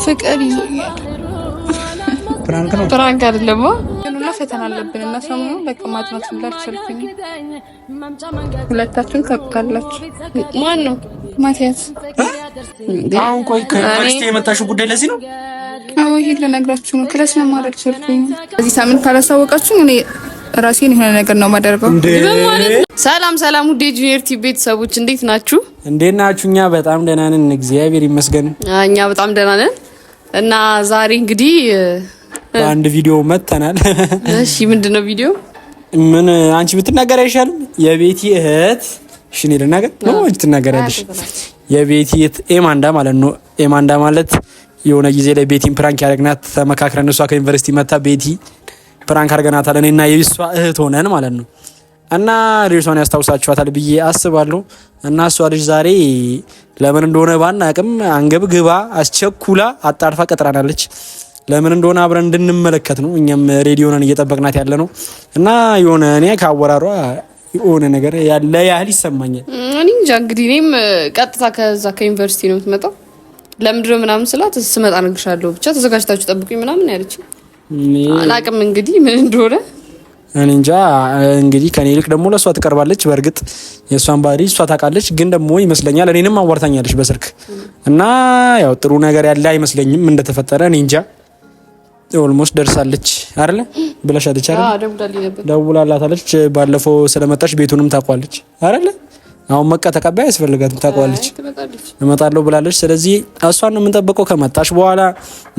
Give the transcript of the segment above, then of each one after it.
ፍቅር ይዞኛል። Prank ነው፣ Prank አይደለም። ግን ሁላ ፈተና አለብን እና ሰሞኑን በቃ ማጥናት ሁላ አልቻልኩኝም። ሁለታችሁን ታውቁታላችሁ። ማን ነው? ማቲያስ። አሁን ቆይ፣ ከዩኒቨርሲቲ የመጣሽው ጉዳይ ለዚህ ነው? አዎ፣ ይሄን ልነግራችሁ ነው። Class መማር አልቻልኩኝም። በዚህ ሳምንት ካላሳወቃችሁ እኔ ራሴን የሆነ ነገር ነው የማደርገው። ሰላም ሰላም፣ ውድ የጁኒየር ቲቪ ቤተሰቦች እንዴት ናችሁ? እንዴት ናችሁ? እኛ በጣም ደህና ነን፣ እግዚአብሔር ይመስገን። እኛ በጣም ደህና ነን እና ዛሬ እንግዲህ በአንድ ቪዲዮ መጥተናል። እሺ፣ ምንድን ነው ቪዲዮ? ምን፣ አንቺ ብትናገር አይሻልም? የቤቲ እህት፣ እሺ፣ እኔ ልናገር ነው፣ አንቺ ትናገሪያለሽ። የቤቲ እህት ኤማንዳ ማለት ነው። ኤማንዳ ማለት የሆነ ጊዜ ላይ ቤቲን prank ያደረግናት ተመካክረን፣ እሷ ከዩኒቨርሲቲ መታ ቤቲ prank አድርገናታል። እኔና የሷ እህት ሆነን ማለት ነው። እና ልጅቷን ያስታውሳችኋታል ብዬ አስባለሁ። እና እሷ ልጅ ዛሬ ለምን እንደሆነ ባናቅም አንገብግባ አስቸኩላ አጣድፋ ቀጥራናለች። ለምን እንደሆነ አብረን እንድንመለከት ነው። እኛም ready ሆነን እየጠበቅናት ያለ ነው። እና የሆነ እኔ ከአወራሯ የሆነ ነገር ያለ ያህል ይሰማኛል። እኔ እንጃ፣ እንግዲህ እኔም ቀጥታ ከዛ ከዩኒቨርሲቲ ነው የምትመጣው። ለምንድን ነው ምናምን ስላት ስመጣ እነግርሻለሁ፣ ብቻ ተዘጋጅታችሁ ጠብቁኝ ምናምን ያለችኝ። አላቅም እንግዲህ ምን እንደሆነ። እኔ እንጃ፣ እንግዲህ ከኔ ይልቅ ደግሞ ለእሷ ትቀርባለች። በእርግጥ የእሷን ባህሪ እሷ ታውቃለች፣ ግን ደግሞ ይመስለኛል እኔንም አዋርታኛለች በስልክ እና ያው ጥሩ ነገር ያለ አይመስለኝም እንደተፈጠረ፣ እኔ እንጃ። Almost ደርሳለች አይደለ ብለሻለች አይደለ? ደውላላታለች። ባለፈው ስለመጣች ቤቱንም ታውቋለች አይደለ? አሁን መቃ ተቀባይ አያስፈልጋትም፣ ታውቀዋለች። እመጣለሁ ብላለች። ስለዚህ እሷን ነው የምንጠብቀው። ከመጣች በኋላ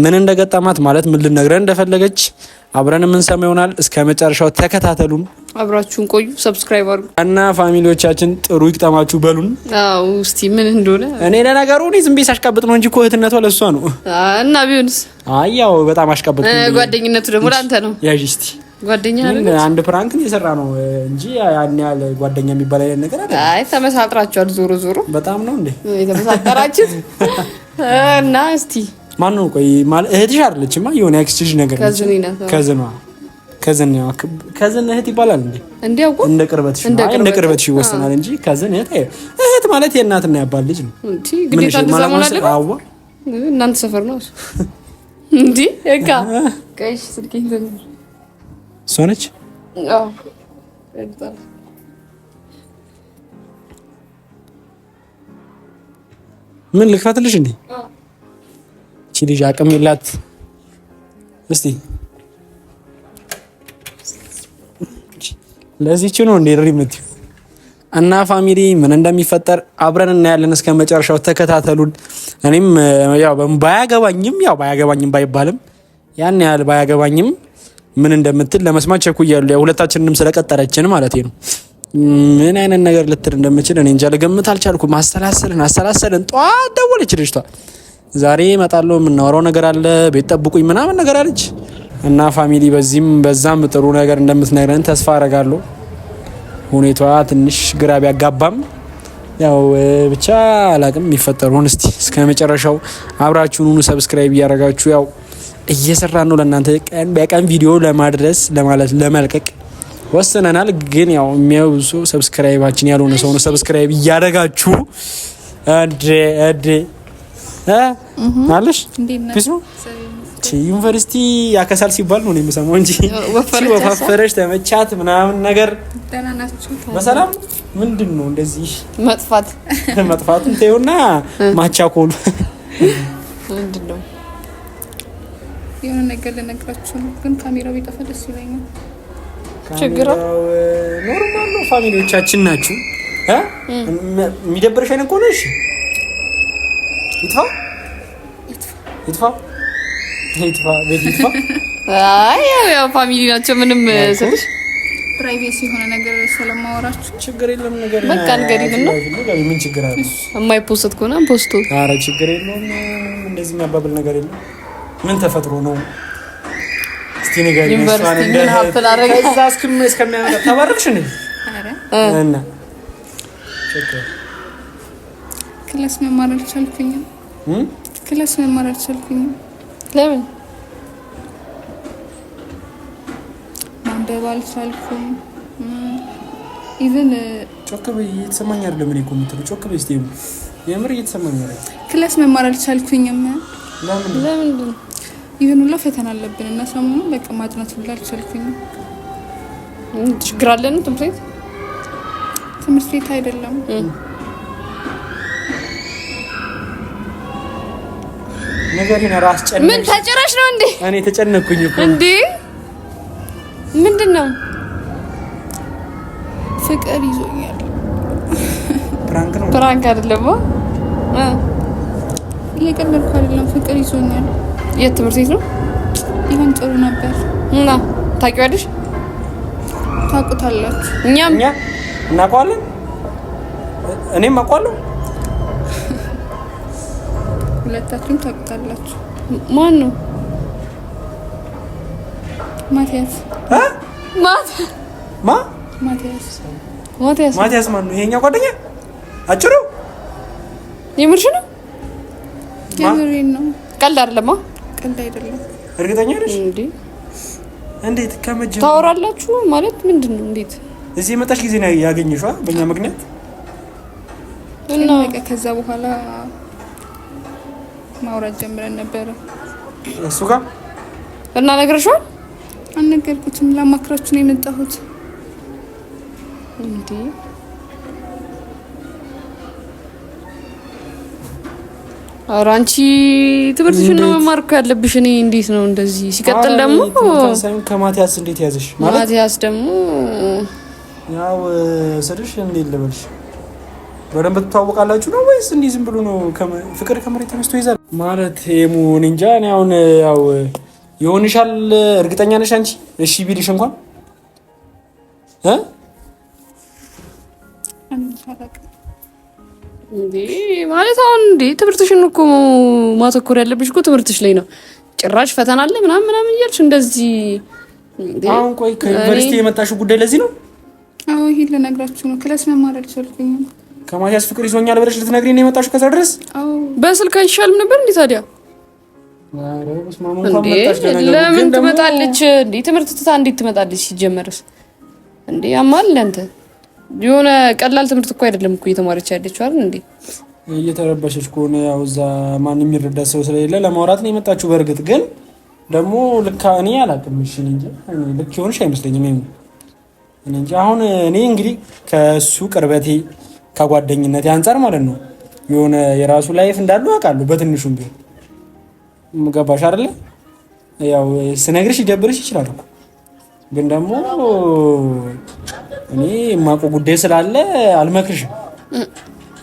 ምን እንደገጠማት፣ ማለት ምን ልነግረን እንደፈለገች አብረን የምንሰማ ይሆናል። እስከ መጨረሻው ተከታተሉን፣ አብራችሁን ቆዩ፣ subscribe አድርጉ እና family ዎቻችን ጥሩ ይግጠማችሁ በሉን። አዎ፣ እስቲ ምን እንደሆነ። እኔ ለነገሩ እኔ ዝም ብዬ ሳሽቃብጥ ነው እንጂ እኮ እህትነቷ ለእሷ ነው። እና ቢሆንስ? አይ፣ ያው በጣም አሽቃብጥ። ጓደኝነቱ ደግሞ ለአንተ ነው። ያዥ እስቲ። ጓደኛ አንድ prank የሰራ ነው እንጂ ያን ያህል ጓደኛ የሚባል አይነት ነገር አለ። አይ፣ ተመሳጥራችኋል። ዞሮ ዞሮ በጣም ነው እንዴ የተመሳጠራችሁት። እና እስቲ ማን ነው? ቆይ፣ ማለት እህትሽ አይደለችማ፣ የሆነ ያክስትሽ ነገር። Cousin cousin cousin cousin እህት ይባላል እንዴ? እንደ ቅርበትሽ እንደ ቅርበትሽ ይወሰናል እንጂ cousin እህት፣ እህት ማለት የእናትና ያባት ልጅ ነው። እንዴ፣ ግዴታ እንደዛ መሆን አለበት? እናንተ ሰፈር ነው እንዴ? እካ ቀሽ ስልኬን እሷ ነች። ምን ልክፈትልሽ እንዴ? እቺ ልጅ አቅም የላት። እስቲ ለዚች ነው እንዴ የምትይው? እና family ምን እንደሚፈጠር አብረን እናያለን። እስከ መጨረሻው ተከታተሉን። እኔም ያው ባያገባኝም፣ ያው ባያገባኝም ባይባልም ያን ያህል ባያገባኝም ምን እንደምትል ለመስማት ቸኩያለሁ። ያው ሁለታችንንም ስለቀጠረችን ማለት ነው። ምን አይነት ነገር ልትል እንደምችል እኔ እንጃ፣ ልገምት አልቻልኩም። አሰላሰልን አሰላሰልን። ጠዋት ደወለች ልጅቷ። ዛሬ እመጣለሁ፣ የምናወራው ነገር አለ፣ ቤት ጠብቁኝ ምናምን ነገር አለች። እና family በዚህም በዛም ጥሩ ነገር እንደምትነግረን ተስፋ አረጋለሁ። ሁኔታዋ ትንሽ ግራ ቢያጋባም ያው ብቻ አላቅም የሚፈጠረውን። እስቲ እስከ መጨረሻው አብራችሁን ሁኑ። Subscribe እያደረጋችሁ፣ ያው እየሰራን ነው ለእናንተ ቀን በቀን ቪዲዮ ለማድረስ፣ ለማለት ለመልቀቅ ወስነናል። ግን ያው የሚያዩ ሰው subscribe ኣችን ያልሆነ ሰው ነው። Subscribe እያደረጋችሁ እንዴ እንዴ አለሽ peace ነው። ዩኒቨርሲቲ ያከሳል ሲባል ነው የምሰማው እንጂ ወፋፈረሽ ተመቻት ምናምን ነገር በሰላም ምንድን ነው እንደዚህ መጥፋት? መጥፋቱን ተይውና ማቻኮሉ ምንድን ነው? የሆነ ነገር ልነግራችሁ ነው፣ ግን ካሜራው ቢጠፋ ደስ ይለኛል። ችግር Normal ነው። Family ዎቻችን ናችሁ። የሚደብርሽ አይነት ከሆነ እሺ፣ ይጥፋ ይጥፋ ይጥፋ፣ ቤት ይጥፋ። አይ፣ ያው family ናቸው። ምንም ስልሽ Privacy የሆነ ነገር ስለማወራችሁ። ችግር የለም። ነገር በቃ ንገሪን ነው። ምን ችግር አለ? የማይ post ከሆነ post። ኧረ ችግር የለውም። እንደዚህ የሚያባብል ነገር የለም። ምን ተፈጥሮ ነው? እስቲ ንገሪኝ። ዩኒቨርሲቲ ምን happen አደረገ? ከዛ እስከሚያመጣ ተባረክሽ እንዴ? እና Class መማር አልቻልኩኝም። Class መማር አልቻልኩኝም። ለምን? ማንበብ አልቻልኩም። Even ጮክ በይ፣ እየተሰማኝ አይደለም። እኔ እኮ የምትለው ጮክ በይ እስኪ። የምር እየተሰማኝ አይደለም። Class መማር አልቻልኩኝም። ለምንድን ይህን ሁላ ፈተና አለብን እና ሰሞኑን በቃ ማጥናት ሁላ አልቻልኩኝም። ችግር አለን? ትምህርት ቤት ትምህርት ቤት አይደለም ነገሬን ራስ ጨነቅሽ። ምን ተጨረሽ ነው እንዴ? እኔ ተጨነቅኩኝ እኮ እንዴ። ምንድን ነው? ፍቅር ይዞኛል። prank ነው። prank አይደለም። እየቀለድኩ አይደለም። ፍቅር ይዞኛል። የት ትምህርት ቤት ነው? ይሁን ጥሩ ነበር። እና ታውቂዋለሽ? ታውቁታላችሁ። እኛም እኛ እናውቀዋለን። እኔም አውቀዋለሁ። ሁለታችሁም ታውቁታላችሁ። ማን ነው? ማቲያስ። ማ ማቲያስ ማቲያስ ማቲያስ ማን ነው? ይሄኛው ጓደኛ አጭሩ። የምርሽ ነው? የምሬን ነው። ቀልድ አይደለም። ቀልድ አይደለም። እርግጠኛ ነሽ እንዴ? እንዴት ከመጀመሪያ ታወራላችሁ ማለት ምንድን ነው? እንዴት እዚህ የመጣሽ ጊዜ ነው ያገኘሽው? በእኛ ምክንያት እና በቃ ከዛ በኋላ ማውራት ጀምረን ነበረ እሱ ጋር እና ነግረሽዋል? አልነገርኩትም። ላማክራችሁ ነው የመጣሁት። እንዴ ኧረ አንቺ ትምህርትሽን ነው መማር እኮ ያለብሽ። እኔ እንዴት ነው እንደዚህ? ሲቀጥል ደግሞ ከማቲያስ እንዴት ያዘሽ ማለት ማቲያስ ደግሞ ያው ስልሽ እንዴት ልበልሽ፣ በደንብ ትተዋወቃላችሁ ነው ወይስ እንዲህ ዝም ብሎ ነው? ፍቅር ከመሬት ተነስቶ ይዛል ማለት ሙ እንጃ። እኔ አሁን ያው ይሆንሻል፣ እርግጠኛ ነሽ አንቺ? እሺ ቢልሽ እንኳን እ እንዴ ማለት አሁን እንዴ ትምህርትሽን እኮ ማተኮር ያለብሽ እኮ ትምህርትሽ ላይ ነው። ጭራሽ ፈተና አለ ምናምን ምናምን እያልሽ እንደዚህ። አሁን ቆይ ከዩኒቨርሲቲ የመጣሽው ጉዳይ ለዚህ ነው? አዎ ይሄን ልነግራችሁ ነው። class መማር አልቻልኩኝም። ከማቲያስ ፍቅር ይዞኛል ብለሽ ልትነግሪኝ ነው የመጣሽው ከዛ ድረስ? አዎ። በስልክ አይሻልም ነበር እንዴ ታዲያ? ለምን ትመጣለች እንዴ? ትምህርት ትታ እንዴት ትመጣለች? ሲጀመርስ እንዴ ያማል አንተ የሆነ ቀላል ትምህርት እኮ አይደለም እኮ እየተማረች ያለችው አይደል እንዴ? እየተረበሸች ከሆነ ያው እዛ ማንም የሚረዳ ሰው ስለሌለ ለማውራት ነው የመጣችው። በእርግጥ ግን ደግሞ ልክ እኔ አላውቅም። እሺ እንጃ ልክ የሆንሽ አይመስለኝም። እኔ እንጃ። አሁን እኔ እንግዲህ ከእሱ ቅርበቴ ከጓደኝነቴ አንጻር ማለት ነው የሆነ የራሱ life እንዳሉ አውቃለሁ በትንሹም ቢሆን ገባሽ አይደለ? ያው ስነግርሽ ይደብርሽ ይችላል እኮ ግን ደግሞ እኔ የማውቀው ጉዳይ ስላለ አልመክርሽም።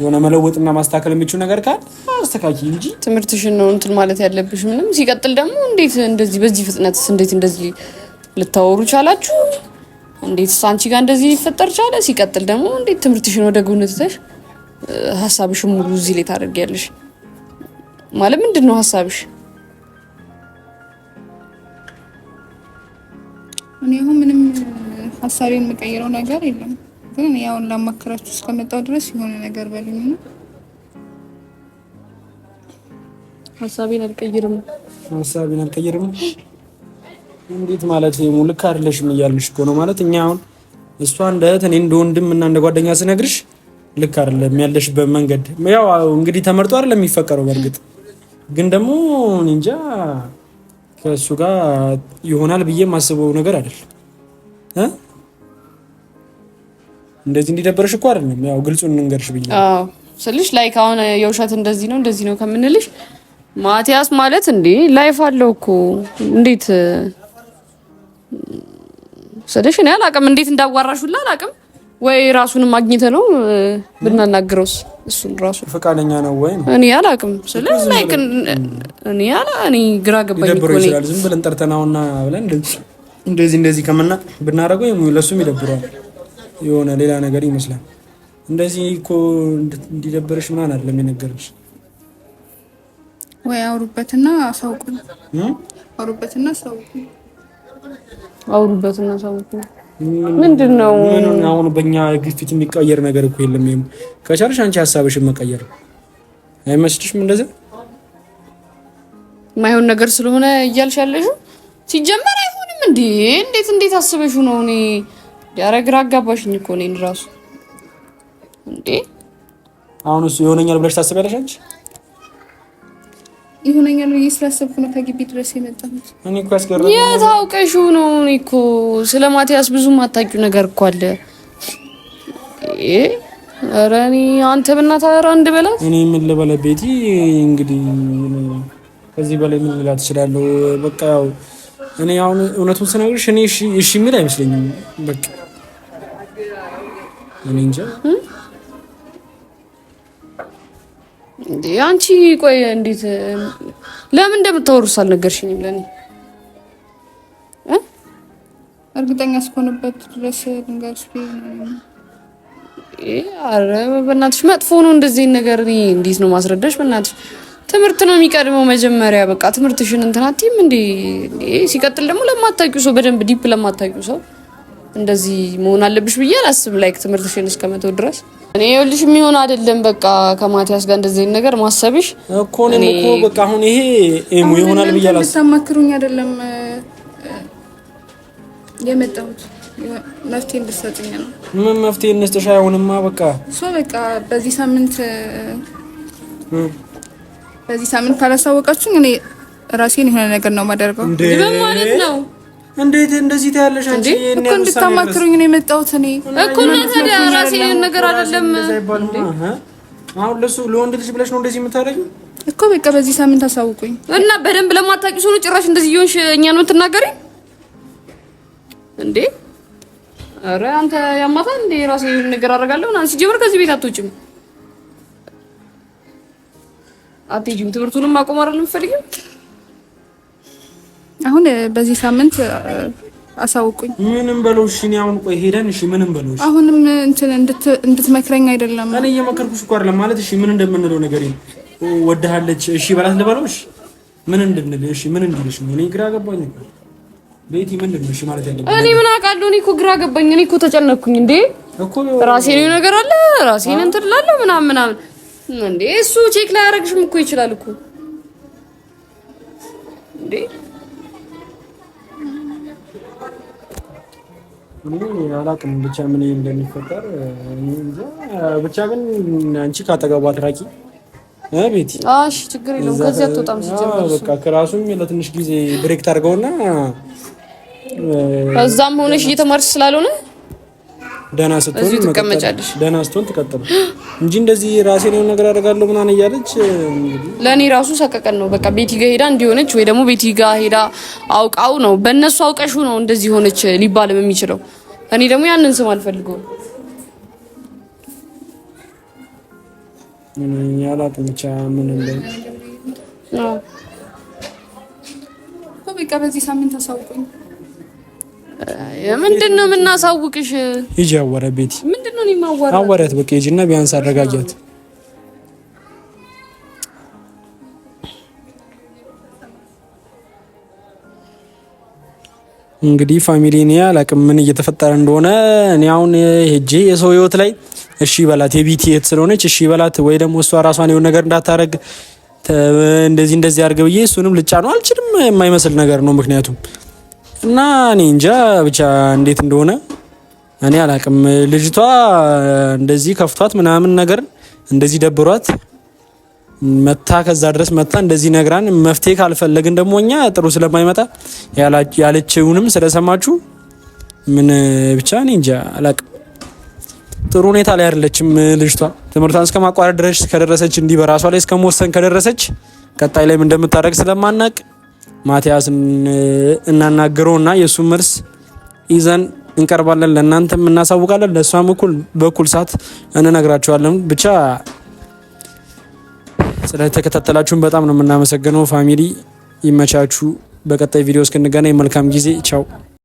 የሆነ መለወጥና ማስተካከል የሚችል ነገር ካለ አስተካኪ እንጂ ትምህርትሽን ነው እንትን ማለት ያለብሽ። ምንም ሲቀጥል ደግሞ እንዴት እንደዚህ በዚህ ፍጥነትስ እንዴት እንደዚህ ልታወሩ ቻላችሁ? እንዴት አንቺ ጋር እንደዚህ ሊፈጠር ቻለ? ሲቀጥል ደግሞ እንዴት ትምህርትሽን ወደ ጎን ትተሽ ሀሳብሽን ሙሉ እዚህ ላይ ታደርጊያለሽ? ማለት ምንድን ነው ሀሳብሽ? እኔ አሁን ምንም ሀሳቤን የምቀይረው ነገር የለም። ግን እኔ አሁን ላማክራችሁ እስከመጣሁ ድረስ የሆነ ነገር በሉኝ ነው። ሀሳቤን አልቀይርም፣ ሀሳቤን አልቀይርም። እንዴት ማለት ነው? ልክ አይደለሽም እያልንሽ እኮ ነው። ማለት እኛ አሁን እሷ እንደ እህት እኔ እንደ ወንድም እና እንደ ጓደኛ ስነግርሽ ልክ አይደለም ያለሽበት መንገድ። ያው እንግዲህ ተመርጦ አይደለም የሚፈቀረው። በእርግጥ ግን ደግሞ እንጃ ከእሱ ጋር ይሆናል ብዬ የማስበው ነገር አይደለም። እንደዚህ እንዲደበረሽ እኮ አይደለም። ያው ግልጹን እንንገርሽ ብዬ አዎ ስልሽ like አሁን የውሸት እንደዚህ ነው እንደዚህ ነው ከምንልሽ ማቲያስ ማለት እንዴ life አለው እኮ እንዴት ስልሽ እኔ አላውቅም፣ እንዴት እንዳዋራሽ ሁላ አላውቅም። ወይ ራሱንም አግኝተ ነው ብናናግረውስ እሱን ራሱ ፈቃደኛ ነው ወይ ነው እኔ አላውቅም። ስለ like እኔ አላ እኔ ግራ ገባኝ እኮ እኔ ዝም ብለን ጠርተናውና ብለን እንደዚህ እንደዚህ ከምና ብናደርገው ለሱም ይደብረዋል። የሆነ ሌላ ነገር ይመስላል። እንደዚህ እኮ እንዲደብርሽ ምናምን አይደለም የነገርሽ። ወይ አውሩበትና አሳውቁኝ፣ አውሩበትና አሳውቁኝ፣ አውሩበትና አሳውቁኝ። ምንድን ነው አሁን በእኛ ግፊት የሚቀየር ነገር እኮ የለም። ይሄም ከቻልሽ አንቺ ሀሳብሽን መቀየር አይመስልሽም? እንደዚህ የማይሆን ነገር ስለሆነ እያልሽ ያለሽው ሲጀመር አይሆንም እንዴ! እንዴት እንዴት አስበሽው ነው? እኔ ኧረ ግራ አጋባሽኝ እኮ እኔን እራሱ እንዴ። አሁን እሱ ይሆነኛል ብለሽ ታስቢያለሽ አንቺ? ይሆነኛል ብዬ ስላሰብኩ ነው ከግቢ ድረስ የመጣሁት። እኔ እኮ ያስገረመኝ የት አውቀሽው ነው? እኔ እኮ ስለ ማቲያስ ብዙ የማታውቂው ነገር እኮ አለ። ኧረ እኔ አንተ በእናትህ ኧረ አንድ በላት። እኔ ምን ልበለ ቤቲ፣ እንግዲህ ከዚህ በላይ ምን ልላት እችላለሁ? በቃ ያው እኔ አሁን እውነቱን ስነግርሽ እኔ እሺ የሚል አይመስለኝም። በቃ እኔ እንጃ። እንዴ አንቺ ቆይ እንዴት ለምን እንደምታወሩስ አልነገርሽኝም ለኔ? እርግጠኛ እስከሆነበት ድረስ ልንገርሽ ብዬ ነው። ኧረ በእናትሽ መጥፎ ነው እንደዚህ ነገር። እኔ እንዴት ነው ማስረዳሽ? በእናትሽ ትምህርት ነው የሚቀድመው መጀመሪያ። በቃ ትምህርትሽን እንትን አትይም እንዴ? ሲቀጥል ደግሞ ለማታውቂው ሰው በደንብ deep ለማታውቂው ሰው እንደዚህ መሆን አለብሽ ብዬ አላስብም። like ትምህርትሽን እስከመተው ድረስ እኔ ይኸውልሽ የሚሆን አይደለም። በቃ ከማቲያስ ጋር እንደዚህ ነገር ማሰብሽ እኮ እኔም እኮ በቃ አሁን ይሄ ኤሙ ይሆናል ብዬ አላስብም። ልታማክሩኝ አይደለም የመጣሁት መፍትሄ እንድትሰጡኝ ነው። ምን መፍትሄ እንስጥሽ? አይሆንማ በቃ እሱ በቃ በዚህ ሳምንት ካላሳወቃችሁኝ እኔ ራሴን የሆነ ነገር ነው የማደርገው። ምን ማለት ነው? እንዴት እንደዚህ ታያለሽ? አንቺ እኮ እንድታማክሩኝ ነው የመጣሁት እኔ እኮ እና ታዲያ ራሴን የሆነ ነገር አይደለም አሁን ለሱ ለወንድ ልጅ ብለሽ ነው እንደዚህ የምታደርጊው እኮ። በቃ በዚህ ሳምንት አሳውቁኝ እና በደንብ ለማታውቂው ሰው ነው ጭራሽ እንደዚህ እየሆንሽ እኛን ነው የምትናገሪኝ እንዴ? ኧረ አንተ ያማታል እንዴ? ራሴን የሆነ ነገር አደርጋለሁ ምናምን። ሲጀምር ከዚህ ቤት አትወጪም፣ አትሄጂም። ትምህርቱንም ማቆም አይደለም የምትፈልጊው? አሁን በዚህ ሳምንት አሳውቁኝ። ምንም በለው እሺ። እኔ አሁን ቆይ ሄደን እሺ፣ ምንም በለው እሺ። አሁንም እንትን እንድትመክረኝ አይደለም እኔ እየመከርኩሽ እኮ አይደለም ማለት እሺ፣ ምን እንደምንለው ነገር ወድሃለች እሺ በላት ልበለው እሺ፣ ምን እንድንል እሺ፣ ምን እንድልሽ ነው? እኔ ግራ ገባኝ እኮ ቤቲ፣ ምንድን ነው እሺ ማለት ያለብኝ? እኔ ምን አውቃለሁ? እኔ እኮ ግራ ገባኝ። እኔ እኮ ተጨነቅኩኝ። እንዴ እኮ ራሴን የሆነ ነገር አለ ራሴን እንትን እላለሁ ምናምን ምናምን። እንዴ እሱ check ላይ አያደርግሽም እኮ ይችላል እኮ እንዴ። እኔ አላውቅም ብቻ ምን እንደሚፈጠር እኔ እንጃ። ብቻ ግን አንቺ ካጠገቧ አትራቂ ቤቲ። እሺ ችግር የለውም ከዚህ አትወጣም ሲጀመር እሱ። በቃ ከራሱም ለትንሽ ጊዜ break ታድርገውና እዛም ሆነሽ እየተማርሽ ስላልሆነ ደህና ስትሆን እዚሁ ትቀመጫለሽ። ደህና ስትሆን ትቀጥል እንጂ እንደዚህ ራሴን የሆነ ነገር አደርጋለሁ ምናምን እያለች ለእኔ ራሱ ሰቀቀን ነው። በቃ ቤቲ ጋ ሄዳ እንዲሆነች ወይ ደግሞ ቤቲ ጋ ሄዳ አውቃው ነው በእነሱ አውቀሹ ነው እንደዚህ ሆነች ሊባልም የሚችለው። እኔ ደግሞ ያንን ስም አልፈልገውም። እኔ አላውቅም ብቻ ምን እንደ እኮ በቃ በዚህ ሳምንት አሳውቁኝ። ምንድን ነው የምናሳውቅሽ? ሂጂ አዋሪያት ቤቲ፣ ምንድን ነው የማዋራት? አዋሪያት በቃ ሂጂና ቢያንስ አረጋጊያት። እንግዲህ family እኔ አላውቅም ምን እየተፈጠረ እንደሆነ። እኔ አሁን ሄጄ የሰው ህይወት ላይ እሺ በላት የቤቲ እህት ስለሆነች እሺ በላት ወይ ደግሞ እሷ ራሷን የሆነ ነገር እንዳታረግ እንደዚህ እንደዚህ አድርግ ብዬ እሱንም ልጫነው አልችልም። የማይመስል ነገር ነው ምክንያቱም እና እኔ እንጃ ብቻ እንዴት እንደሆነ እኔ አላውቅም። ልጅቷ እንደዚህ ከፍቷት ምናምን ነገር እንደዚህ ደብሯት መታ ከዛ ድረስ መታ እንደዚህ ነግራን መፍትሄ ካልፈለግን ደግሞ እኛ ጥሩ ስለማይመጣ ያለችውንም ስለሰማችሁ ምን ብቻ እኔ እንጃ አላቅም። ጥሩ ሁኔታ ላይ አይደለችም ልጅቷ። ትምህርቷን እስከ ማቋረጥ ድረስ ከደረሰች እንዲህ በራሷ ላይ እስከ መወሰን ከደረሰች ቀጣይ ላይም እንደምታደርግ ስለማናቅ ማቲያስን እናናግረውና የእሱን መልስ ይዘን እንቀርባለን። ለእናንተም እናሳውቃለን፣ ለእሷም እኩል በኩል ሰዓት እንነግራቸዋለን። ብቻ ስለተከታተላችሁን በጣም ነው የምናመሰግነው። family ይመቻችሁ። በቀጣይ ቪዲዮ እስክንገናኝ መልካም ጊዜ። ቻው።